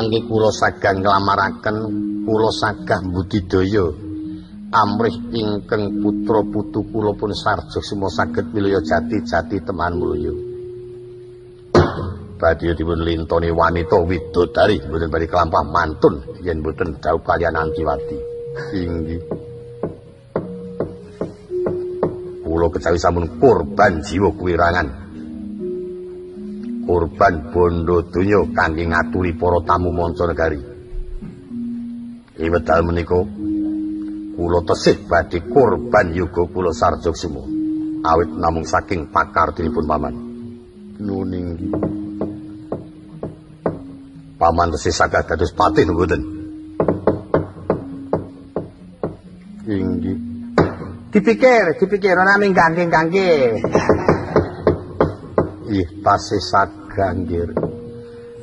Mangke kula sagah nglamaraken, kula sagah mbudidaya amrih ingkang putra putu kula pun Sarja Suma saged milya jati-jati teman mulya. Badhe dipun lintoni wanita widodari mboten badhe kelampah mantun yen mboten dhaup kaliyan Antiwati. Inggih. Kula kecawi sampun korban jiwa kuwirangan. Korban bondo donya kangge ngaturi para tamu manca negari. Ing wekdal menika kula tesih badhe korban yoga kula Sarja Suma. Awit namung saking pakartinipun paman. Nuwun inggih. Paman tesih saged dados patih mboten? Inggih. Dipikir, dipikir ora mung gangge-gangge. Ih, tasih sagah nggih.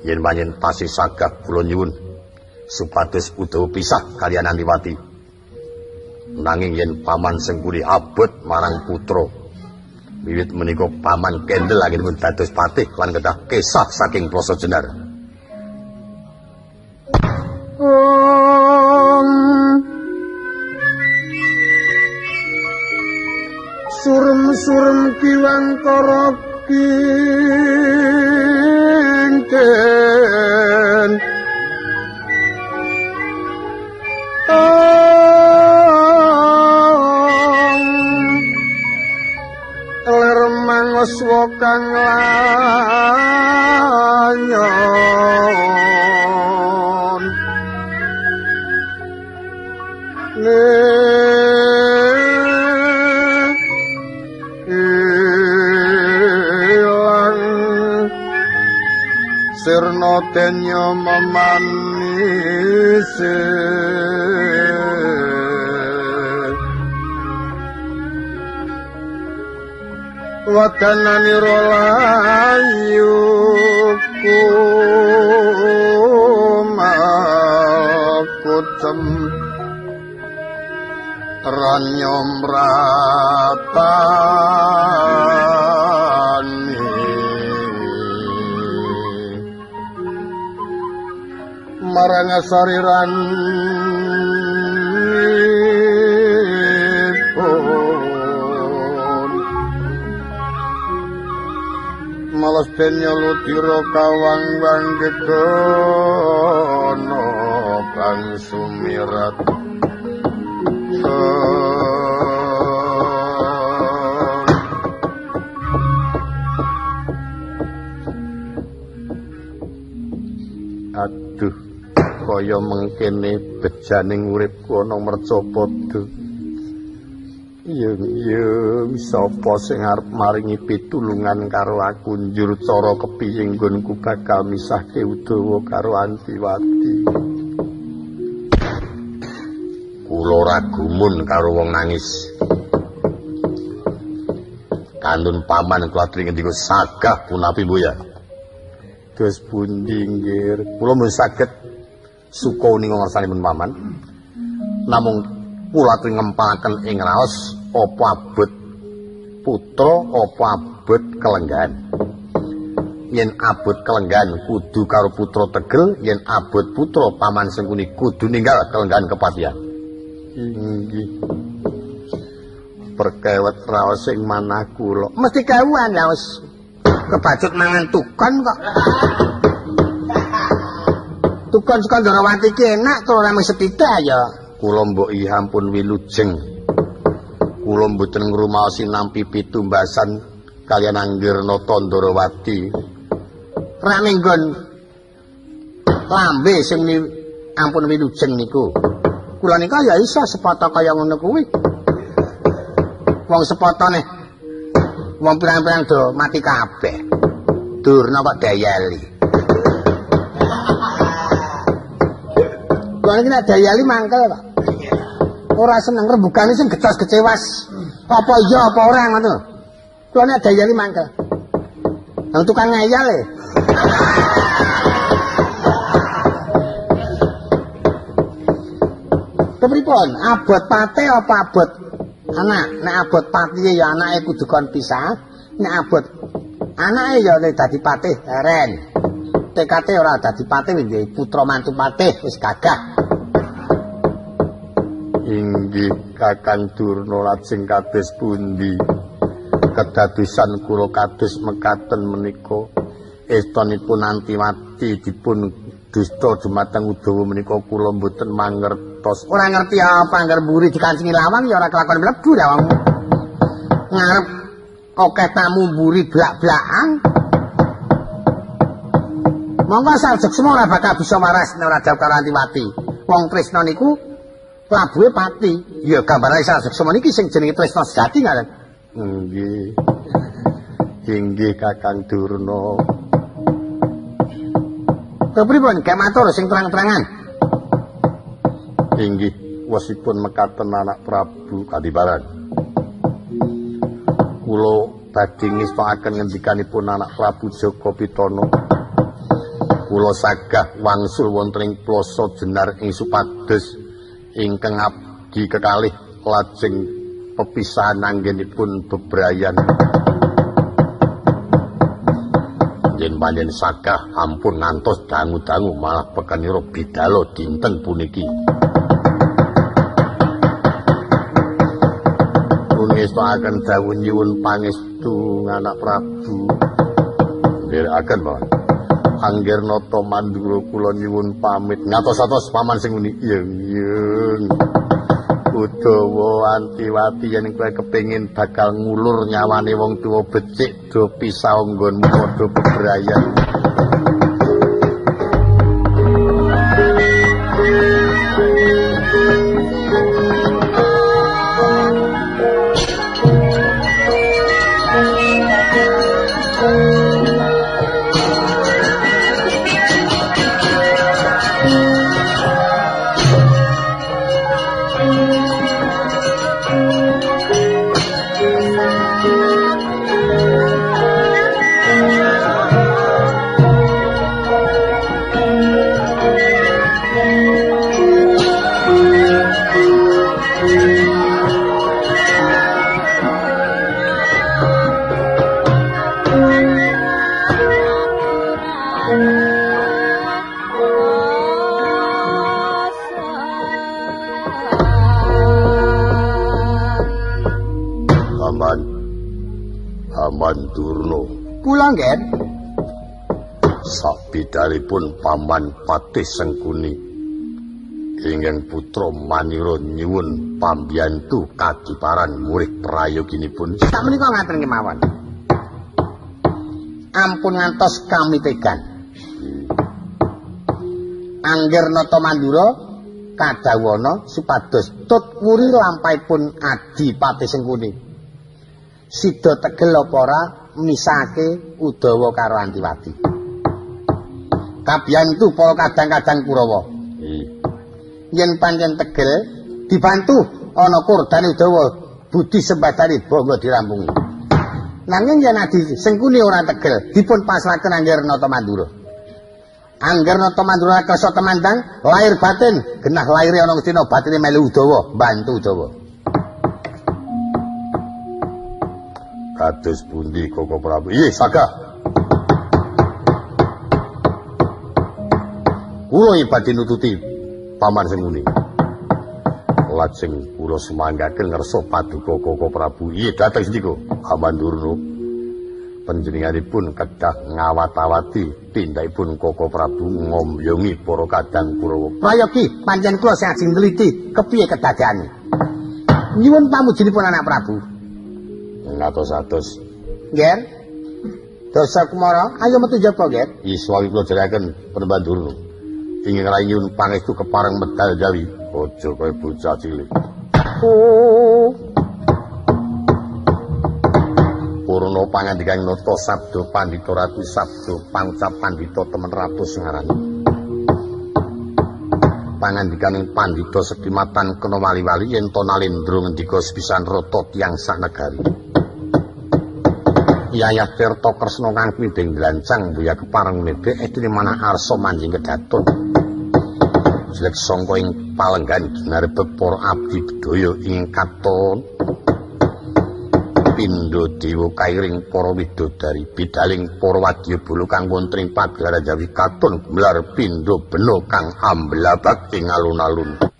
Yen pancen tasih sagah kula nyuwun supados Udawa pisah kaliyan Antiwati. Nanging yen paman Sengkuni abot marang putra, wiwit menika paman kendel anggenipun dados patih lan kedah kesah saking Plaza Jenar. Surem-surem kiwang kara kinten ler mangoswa kang lanyon ilang sirna denya memanise wadananira layu kumakutem ranyom ratani marang sariran pun males den nyoludira kawang-wang gegono kang sumirat. Aduh, kaya mengkene bejaning uripku ana mercapada. Yung-yung, sapa sing arep maringi pitulungan karo aku njur cara kepiye nggonku bakal misahke Udawa karo Antiwati. Kula ora gumun karo wong nangis. Kantun paman kula aturi ngendika sagah punapi mboya. Dos pundi nggih? Kula mboten saged suka uninga ngarsanipun paman. Namung kula aturi ngempalaken ing raos apa abot putra apa abot kelenggahan. Yen abot kelenggahan kudu karo putra tegel, yen abot putra paman Sengkuni kudu ninggal kelenggahan kepatihan. Inggih. Perkewet raos sing manah kula. Mesti kewuan raos. Kebacut mangan tukon kok. Tukon saka Ndorowati ki enak tur ora mung sethithik ya. Kula mbok iya ampun wilujeng. Kula mboten ngrumaosi nampi pitumbasan kaliyan Anggirnata Ndorowati. Ra minggon lambe sing ampun wilujeng niku. Kula nika ya iso sepata kaya ngono kuwi. Wong sepatane wong pirang-pirang do mati kabeh. Durna kok dayali. Kula niki nek dayali mangkel, Pak. Ora seneng rembugane sing getos gecewas. Apa iya apa ora ngono. Kula nek dayali mangkel. Nang tukang ngeyel e. Kepripun? Abot pate apa abot anak? Nek abot patihe ya anake kudu kon pisah. Nek abot anake ya nek dadi patih leren. Tekate ora dadi patih wis putra mantu patih wis gagah. Inggih Kakang Durna lajeng kados pundi? Kedadosan kula kados mekaten menika estonipun Antiwati dipun dusta dumateng Udawa menika kula mboten mangertos. Ora ngerti apa angger mburi dikancingi lawang ya ora kelakon mlebu lawang. Ngarep akeh tamu mburi blak-blakan. Monggo Saljeksma ora bakal bisa waras nek ora jawab karo Antiwati. Wong tresna niku labuhe pati. Ya gambarane Saljeksma niki sing jenenge tresna sejati ngaten. Nggih. Inggih Kakang Durna. Kepripun gek matur sing terang-terangan? Inggih wosipun mekaten anak Prabu Kadiparan. Kula badhe ngestakaken ngendikanipun anak Prabu Jaka Pitana. Kula sagah wangsul wonten ing Plaza Jenar ing supados ingkang abdi kekalih lajeng pepisahan anggenipun bebrayan. Yen panjen sagah ampun ngantos dangu-dangu malah pekanira bidala dinten puniki. Ngestakaken dawuh nyuwun pangestu anak Prabu. Nderekaken mawon. Angger nata mandura kula nyuwun pamit. Ngatos-atos paman sing muni. Yung yung. Udawa Antiwati yen kowe kepengin bakal ngulur nyawane wong tuwa becik do pisah nggonmu padha bebrayan. Kula nggih. Sabidalipun paman Patih Sengkuni ingkang putra manira nyuwun pambiyantu kadiparan murih prayoginipun. Sak menika ngaten kemawon. Ampun ngantos kamitegan. Angger nata mandura kadhawana supados tut wuri lampahipun Adi Patih Sengkuni. Sida tegel apa ora misake Udawa karo Antiwati. Kabiyantu para kadang-kadang Kurawa. Yen pancen tegel dibantu ana kurdane Udawa budi sembadane bangga dirampungi. Nanging yen Adi Sengkuni ora tegel dipun pasrahaken Angger Nata Mandura. Angger Nata Mandura kersa temandang lahir batin genah lahire ana Ngastina batine melu Udawa bantu Udawa. Kados pundi Koko Prabu? Iya, sagah. Kula badhe nututi paman Sengkuni. Lajeng kula sumanggaken ngersa paduka Koko Prabu. Iya, dhateng sendika Paman Durna. Panjenenganipun kedah ngawat-awati tindakipun Koko Prabu ngomyongi para kadang Kurawa. Prayogi pancen kula sing ajeng nliti kepiye kedadeane. Nyuwun pamujinipun anak Prabu. Ngatos-atos. Nggih. Dasa Kumara, ayo metu jaba, nggih. Iswawi kula jeraken Panembahan Durna. Ingkang rai nyuwun pangestu kepareng medal jawi. Aja kaya bocah cilik. Oh. Purna pangandikaning nata sabda pandhita ratu sabda pangucap pandhita temen ratu ngarani. Pangandikaning pandhita sekimatan kena wali-wali yen to Nalendra ngendika sepisan rata tiyang sak negari. Yayah Tirta Kresna kang pindhing glancang buya kepareng mebek edene manah arsa manjing kedaton. Jelek sangka ing palenggan ginarbek para abdi bedaya ing katon. pindha dewa kairing para widodari bidaling para wadyabala kang wonten ing pagelaran Jawi katon gemelar pindha bena kang amblabak ing alun-alun.